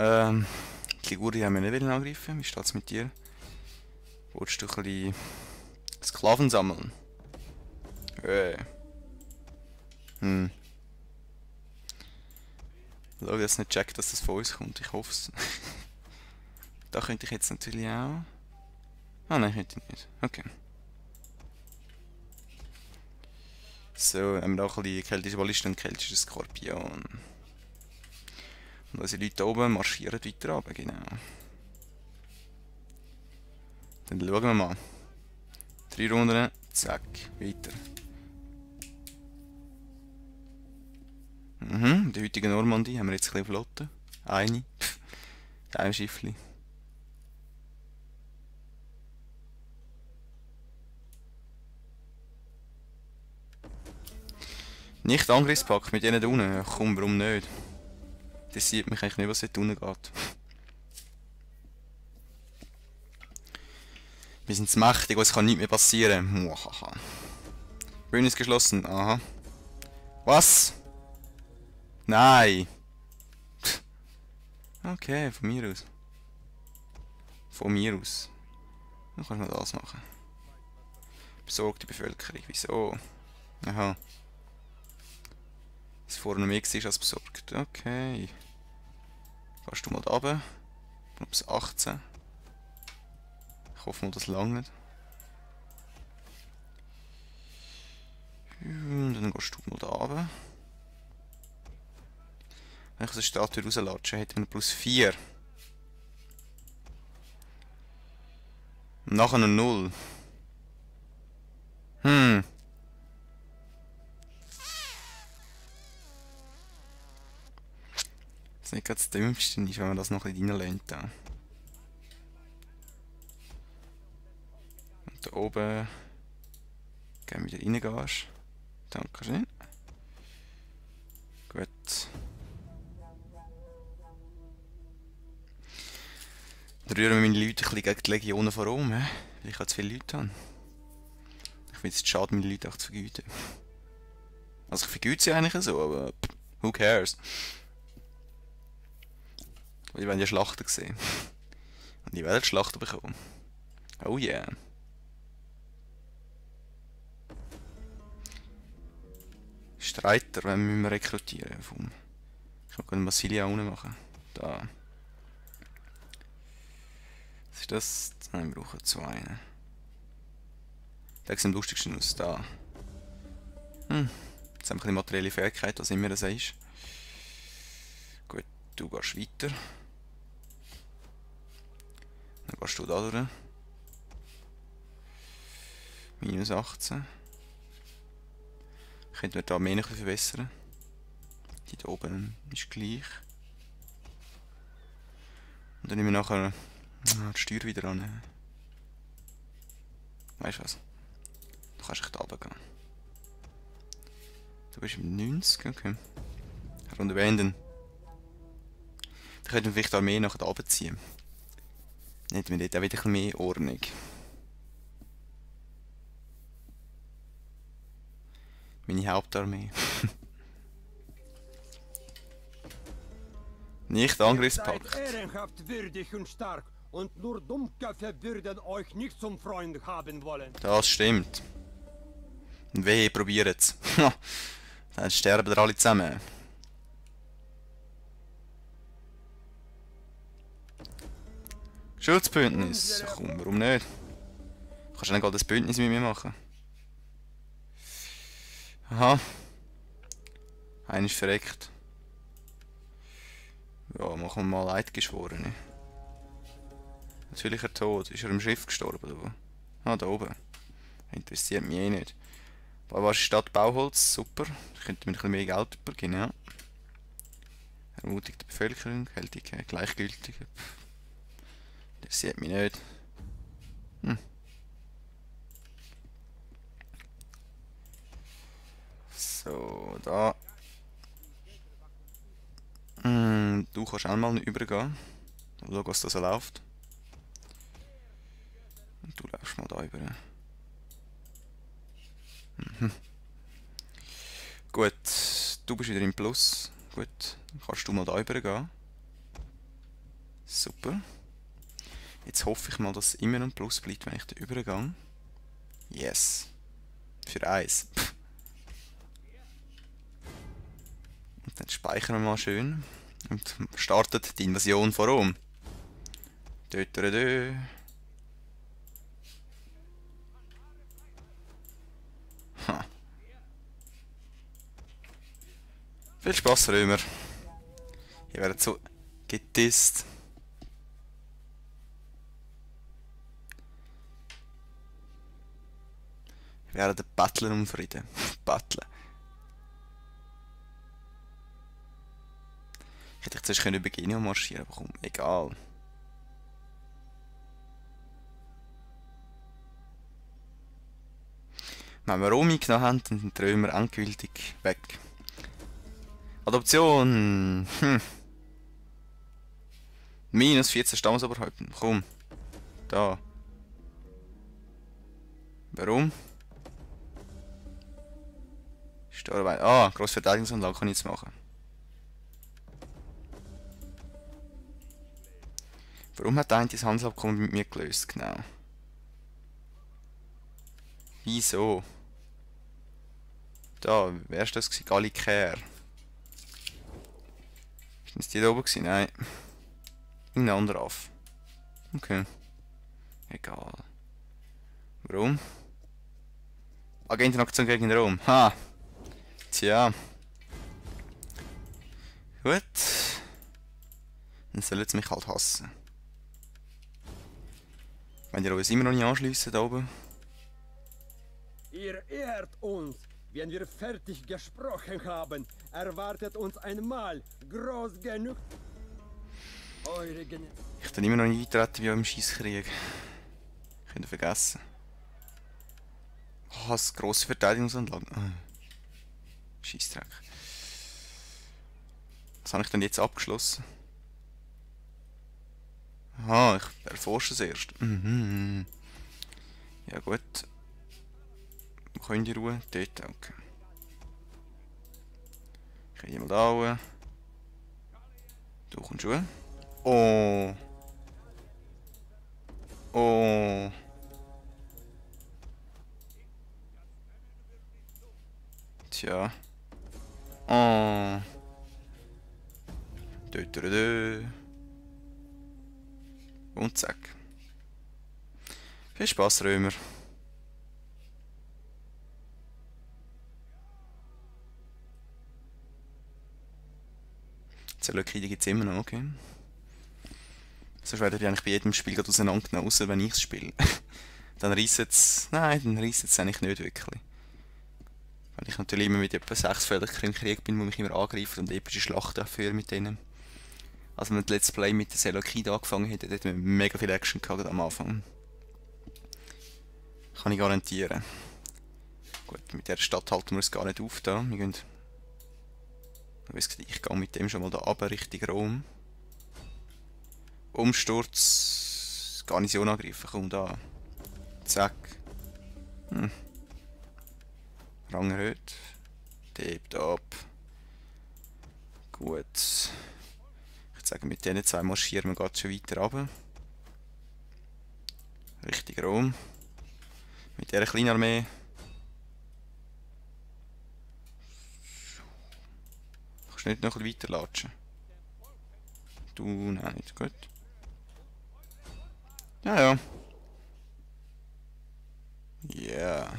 Die Ligurien haben wir nicht angreifen. Wie steht es mit dir? Wolltest du ein bisschen Sklaven sammeln? Hm. Schau, dass nicht checkt, dass das von uns kommt. Ich hoffe es. Da könnte ich jetzt natürlich auch. Ah nein, könnte ich nicht. Okay. So, haben wir auch ein bisschen keltische Ballisten und keltische Skorpion. Und unsere Leute da oben marschieren weiter runter, genau. Dann schauen wir mal. 3 Runden, zack, weiter. In der heutigen Normandie haben wir jetzt ein bisschen Flotte. Eine. Ein Schiffli. Nicht Angriffspakt mit denen da unten. Ja, komm, warum nicht? Das sieht mich eigentlich nicht, was dort unten geht. Wir sind zu mächtig, uns kann nichts mehr passieren. Muahaha. Bündnis geschlossen. Aha. Was? Nein. Okay, von mir aus. Von mir aus. Dann kannst du noch das machen. Besorgte Bevölkerung. Wieso? Aha. Das vorne mehr war als besorgt. Okay. Gehst du mal da runter. Plus 18. Ich hoffe mal, das langt. Und dann gehst du mal da runter. Wenn ich aus der Statue rauslatsche, hätten wir plus 4. Und nachher noch 0. Was nicht gerade das Dümmste ist, wenn man das noch ein bisschen reinlehnt. Und da oben gehen wieder reingehst. Danke schön. Gut. Dann rühren wir meine Leute ein bisschen gegen die Legionen von Rom, weil ich zu viele Leute habe. Ich finde es schade, meine Leute auch zu vergüten. Also ich vergüte sie eigentlich so, aber who cares? Die wollen ja Schlachten sehen. Und die werden Schlachten bekommen. Oh yeah. Streiter, wenn wir rekrutieren. Ich kann Massilia unten machen. Da. Was ist das? Nein, wir brauchen 2. Der sieht am lustigsten aus. Da. Jetzt haben wir ein bisschen materielle Fähigkeit, was immer das ist. Gut, du gehst weiter. Dann gehst du da durch. Minus 18. Könnten wir die Armee noch ein bisschen verbessern. Die da oben ist gleich. Und dann nehmen wir nachher die Steuer wieder an. Weißt du was? Du kannst echt runtergehen. Du bist im 90, okay. Runde beenden. Dann könnten wir vielleicht die Armee nachher runterziehen. Dann hätten wir dort auch wieder ein bisschen mehr Ordnung. Meine Hauptarmee. Nicht Angriffspakt. Ihr seid ehrenhaft, würdig und stark und nur Dummköpfe würden euch nicht zum Freund haben wollen. Das stimmt. Und wehe, probiert es. Dann sterben wir alle zusammen. Schutzbündnis. Komm, warum nicht? Du kannst ja nicht das Bündnis mit mir machen. Aha. Einer ist verreckt. Ja, machen wir mal Eidgeschworene. Natürlicher Tod. Ist er im Schiff gestorben, oder wo? Ah, da oben. Interessiert mich eh nicht. Bavarische Stadt Bauholz, super. Da könnte mir ein bisschen mehr Geld übergeben, ja. Ermutigt die Bevölkerung, Hältige, Gleichgültige. Interessiert mich nicht. So, da. Du kannst auch mal übergehen. Schau, was da so läuft. Und du läufst mal da über. Gut, du bist wieder im Plus. Gut, dann kannst du mal da übergehen. Super. Jetzt hoffe ich mal, dass es immer ein Plus bleibt, wenn ich da übergehe. Yes. Für 1. Und dann speichern wir mal schön. Und startet die Invasion von Rom. Dö, dö, dö. Ha. Viel Spaß, Römer. Ihr werdet so gedisst. Wir werden battlen um Frieden. Battlen. Ich hätte zuerst über Genio marschieren, aber komm, egal. Wenn wir Rom eingenommen haben, dann sind die Römer endgültig weg. Adoption! Minus 14 Stammesoberhäupten. Komm. Da. Warum? Steuerweise. Ah, Grossverteidigungsanlage kann ich jetzt machen. Warum hat ein das Handelsabkommen mit mir gelöst? Genau. Wieso? Da, wer ist das gewesen? Gallicair. Ist die da oben gewesen? Nein. Irgendein anderer Aff. Okay. Egal. Warum? Agentenaktion gegen Rom. Ha! Tja. Gut. Dann sollen sie mich halt hassen. Wenn ihr uns immer noch nicht anschliessen da oben. Ihr ehrt uns. Wenn wir fertig gesprochen haben, erwartet uns ein Mahl groß genug. Eure Ich kann immer noch nicht eintreten wie auch im Scheisskrieg. Könnt ihr vergessen. Oh, das grosse Verteidigungsanlage. Scheissdreck. Was habe ich denn jetzt abgeschlossen? Aha, ich erforsche es erst. Ja gut. Wo könnt ihr ruhen? Dort, okay. Ich gehe mal da ruhen. Du kommst ruhen. Oh. Oh. Tja. Oh. Dö, dö, dö. Und zack. Viel Spaß, Römer. Zelokide gibt es immer noch, okay. Sonst werden die eigentlich bei jedem Spiel gerade auseinandergenommen, außer wenn ich es spiele. Dann reissen es. Nein, dann reissen es eigentlich nicht wirklich. Weil ich natürlich immer mit etwa 6 Völkern im Krieg bin, die mich immer angreifen und epische Schlachten führen mit denen. Als wir das Let's Play mit der Seleucide angefangen hätten, hätten wir mega viel Action gehabt am Anfang. Kann ich garantieren. Gut, mit der Stadt halten wir es gar nicht auf da. Wir gehen. Ich gehe mit dem schon mal da runter, Richtung Rom. Umsturz. Garnison angreifen, komm da. Zack. Rang erhöht. Hebt ab. Gut. Ich sage, mit diesen zwei marschieren wir gerade schon weiter runter. Richtung Rom. Mit dieser kleinen Armee. Kannst du nicht noch ein bisschen weiterlatschen? Du, nein, nicht gut. Ja, ja. Ja.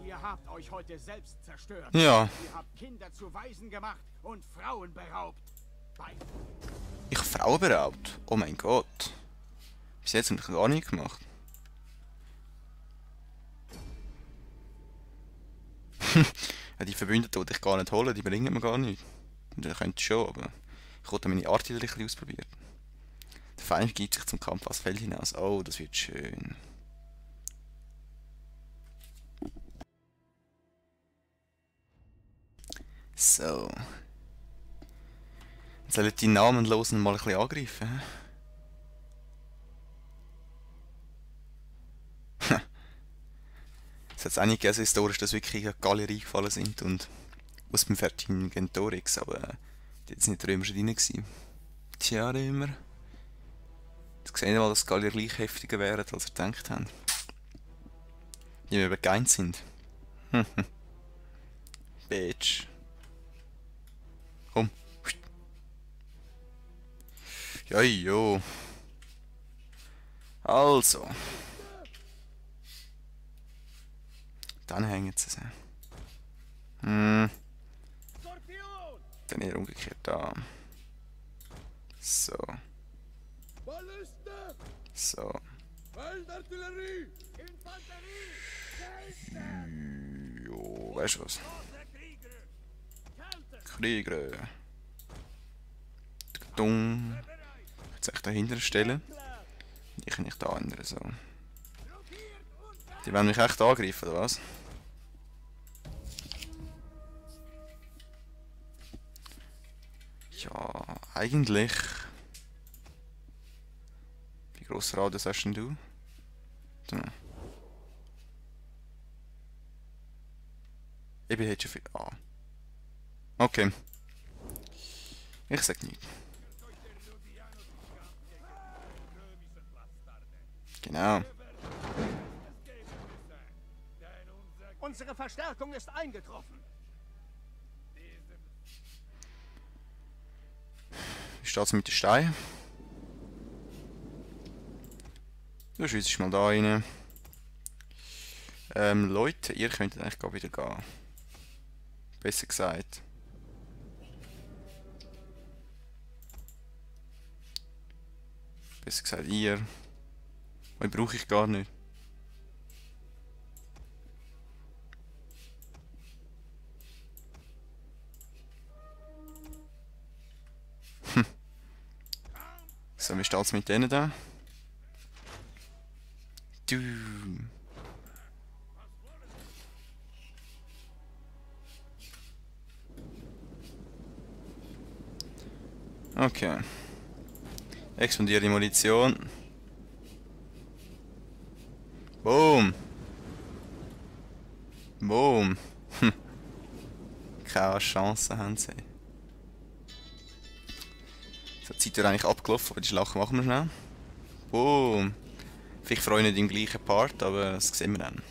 Ihr habt euch heute selbst zerstört. Ja. Ihr habt Kinder zu Waisen gemacht und Frauen beraubt. Ich habe Frauen beraubt? Oh mein Gott. Bis jetzt habe ich gar nichts gemacht. Ja, die Verbündeten wollte ich gar nicht holen, die bringen mir gar nichts. Das könnte schon, aber ich wollte meine Artillerie ein bisschen ausprobieren. Der Feind gibt sich zum Kampf als Feld hinaus. Oh, das wird schön. So. Jetzt sollen die Namenlosen mal ein bisschen angreifen. Es hat auch nicht gegeben, historisch, dass wirklich eine Galerie gefallen sind und aus dem Vercingetorix, aber dort sind die Römer schon drin gewesen. Tja, Römer. sehe nicht mal, dass die Gallier gleich heftiger wären, als ihr gedacht habt. Die wir begeint sind. Bitch. Komm. Ja, jo. Also. Dann hängen sie. Dann eher umgekehrt da. So. So. Jo, weißt du was? Krieger. Dumm. Jetzt echt dahinter stellen. Die kann ich da ändern, so. Die wollen mich echt angreifen, oder was? Ja, eigentlich. Wie gross Radius hast denn du? Ich bin jetzt schon viel. Ah. Okay. Ich sag nichts. Genau. Unsere Verstärkung ist eingetroffen. Wie steht's mit den Steinen? Du schießt mal da rein. Leute, ihr könntet eigentlich gerade wieder gehen. Besser gesagt. Besser gesagt, ihr. Euch brauche ich gar nicht. So, wie steht's mit denen da? Du. Okay. Expandiere die Munition. Boom. Boom. Keine Chance haben sie. So, die Zeit wird eigentlich abgelaufen, aber die Schlacht machen wir schnell. Boom. Vielleicht freue ich nicht im gleichen Part, aber das sehen wir dann.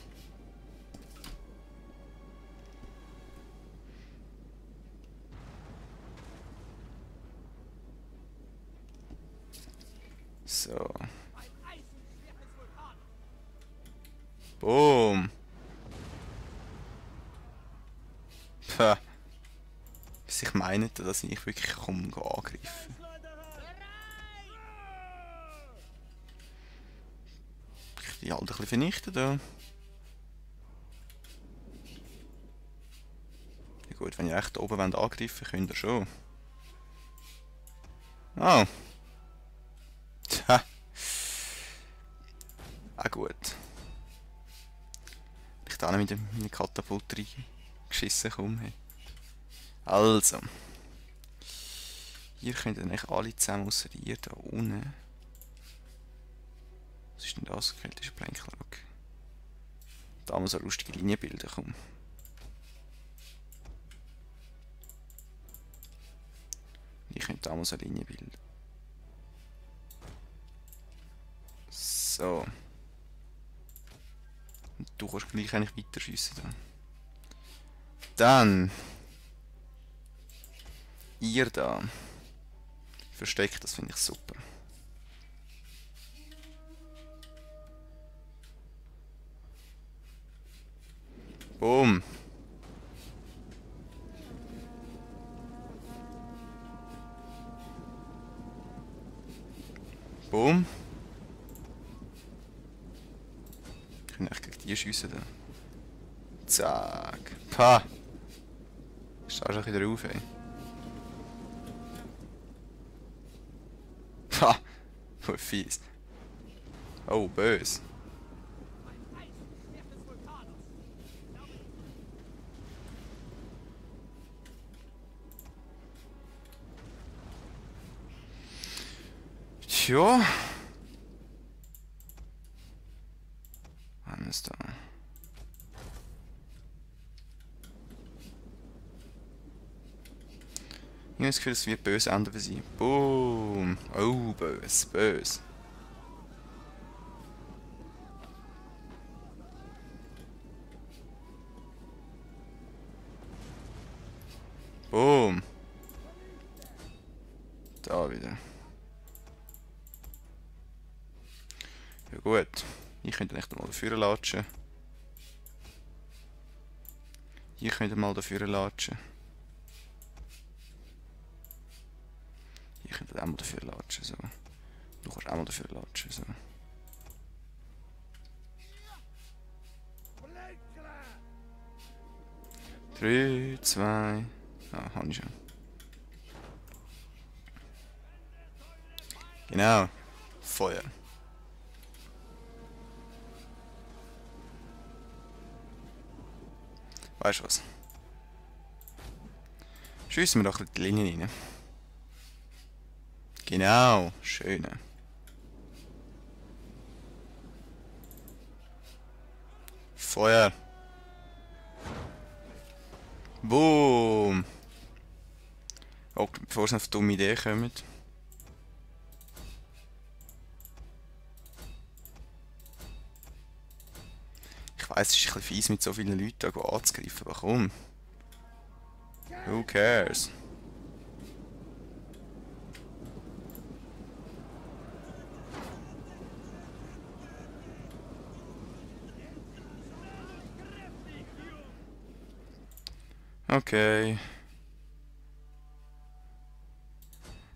So. Boom. Pah. Bis ich meine, dass ich wirklich angreifen. Ich die halt ein bisschen vernichten da. Ja gut, wenn ihr echt oben wollt angreifen, könnt ihr schon. Oh. Tja. Auch gut. Ich da nicht mit meiner Katapult geschissen komme. Also. Hier könnt ihr eigentlich alle zusammen, ausser ihr da unten. Was ist denn das? Keltischer Plänkler, okay. Da muss eine lustige Linie bilden, komm. Ich könnte da mal eine Linie bilden. So. Und du kannst gleich eigentlich weiter schiessen dann. Ihr da. Versteckt, das finde ich super. Boom. Boom. Ich kann echt gegen die schiessen dann. Zack. Pah. Stehst du wieder auf, ey. Ha! Voll fies. Oh, böse. Tja. Was ist da? Ich habe das Gefühl, es wird böse enden für sie. Boom. Oh, böse, böse. Boom. Da wieder. Ja gut. Ich könnte nicht mal dafür latschen. Ich könnte mal dafür latschen. Ich könnte auch mal dafür latschen, so. Du kannst auch mal dafür latschen, so. Drei, zwei... Ah, habe ich schon. Genau. Feuer. Weißt du was? Schiessen wir doch die Linie rein. Genau. Schön. Feuer. Boom. Oh, bevor es auf dumme Idee kommt. Ich weiss, es ist ein bisschen fies mit so vielen Leuten anzugreifen, aber komm. Who cares? Okay.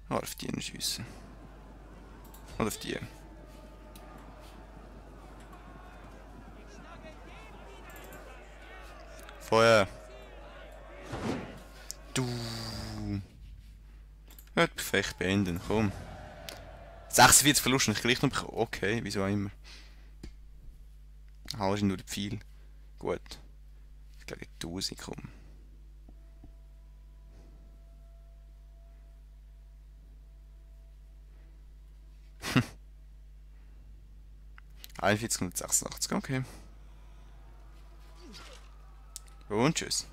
Ah, auf die schiessen. Oder auf die. Feuer. Du. Ja, perfekt beenden, komm. 46 Verlust und ich gleich noch bekommen. Okay, wieso auch immer. Alles nur der Pfeil. Gut. Ich glaube 1000, komm. Hm. 4186, okay. Und tschüss.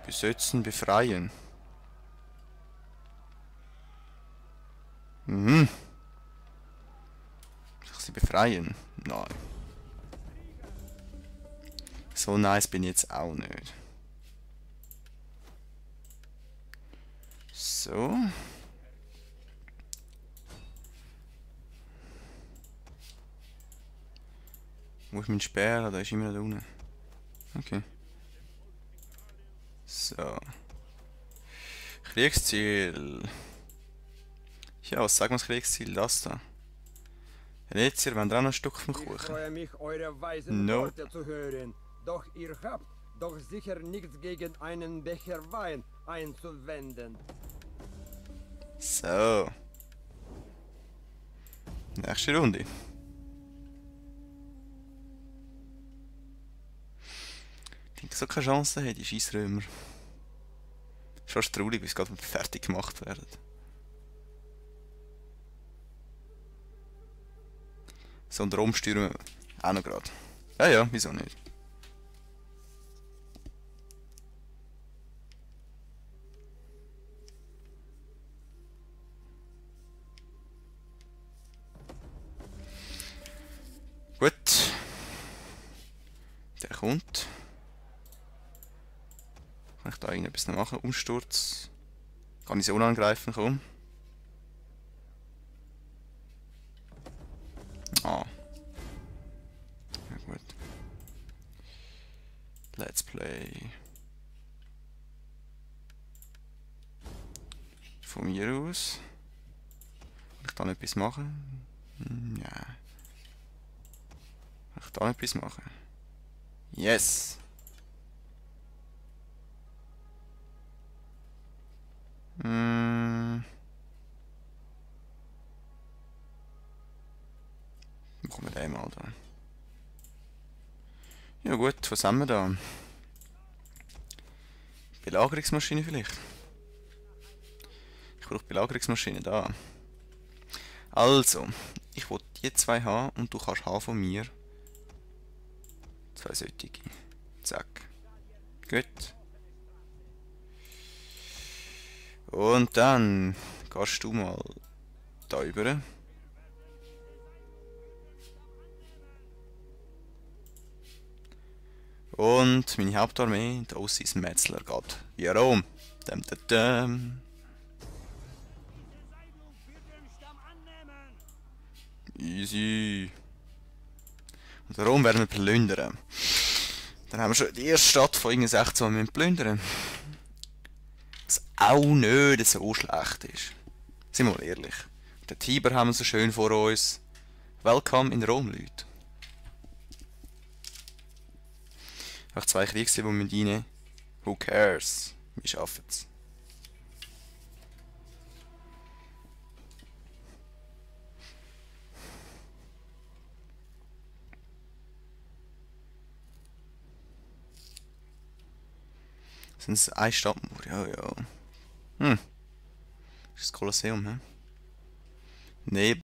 Besetzen, befreien. Mhm. Soll ich sie befreien? Nein. So nice bin ich jetzt auch nicht. So. Wo ist mein Speer? Da ist immer noch da unten. Okay. So. Kriegsziel. Ja, was sagen wir das Kriegsziel? Das da. Jetzt hier, wenn da noch ein Stück vom Ich Kuchen. freue mich, eure weisen No. Worte zu hören. Doch ihr habt doch sicher nichts gegen einen Becher Wein einzuwenden. So. Nächste Runde. Ich denke, so keine Chance haben, die Scheissrömer. Ist fast traurig, wie es gerade fertig gemacht werden. So, und Rom steuern wir auch noch gerade. Ja, ja, wieso nicht? Gut. Der kommt. Kann ich da irgendetwas noch machen? Umsturz. Kann ich so angreifen, komm. Ah. Ja gut. Let's play. Von mir aus. Kann ich da noch etwas machen? Ja. Kann ich da noch etwas machen? Yes! Machen wir den mal da. Ja gut, was haben wir da? Belagerungsmaschine vielleicht? Ich brauche Belagerungsmaschine da. Also, ich will die zwei haben und du kannst haben von mir. Zwei solche. Zack. Gut. Und dann gehst du mal da rüber. Und meine Hauptarmee, da aussen ist ein Metzler, geht wie Rom. Dum, dum, dum. Easy. Und Rom werden wir plündern. Dann haben wir schon die erste Stadt von irgendwie 16, die wir plündern. Was auch nicht so schlecht ist. Sind wir mal ehrlich. Den Tiber haben wir so schön vor uns. Welcome in Rom, Leute. Einfach 2 Kriegsziele, die wir rein. Who cares? Wir schaffen es. Sind es eine Stadtmauer? Ja, ja. Das ist das Kolosseum, hä? Nee.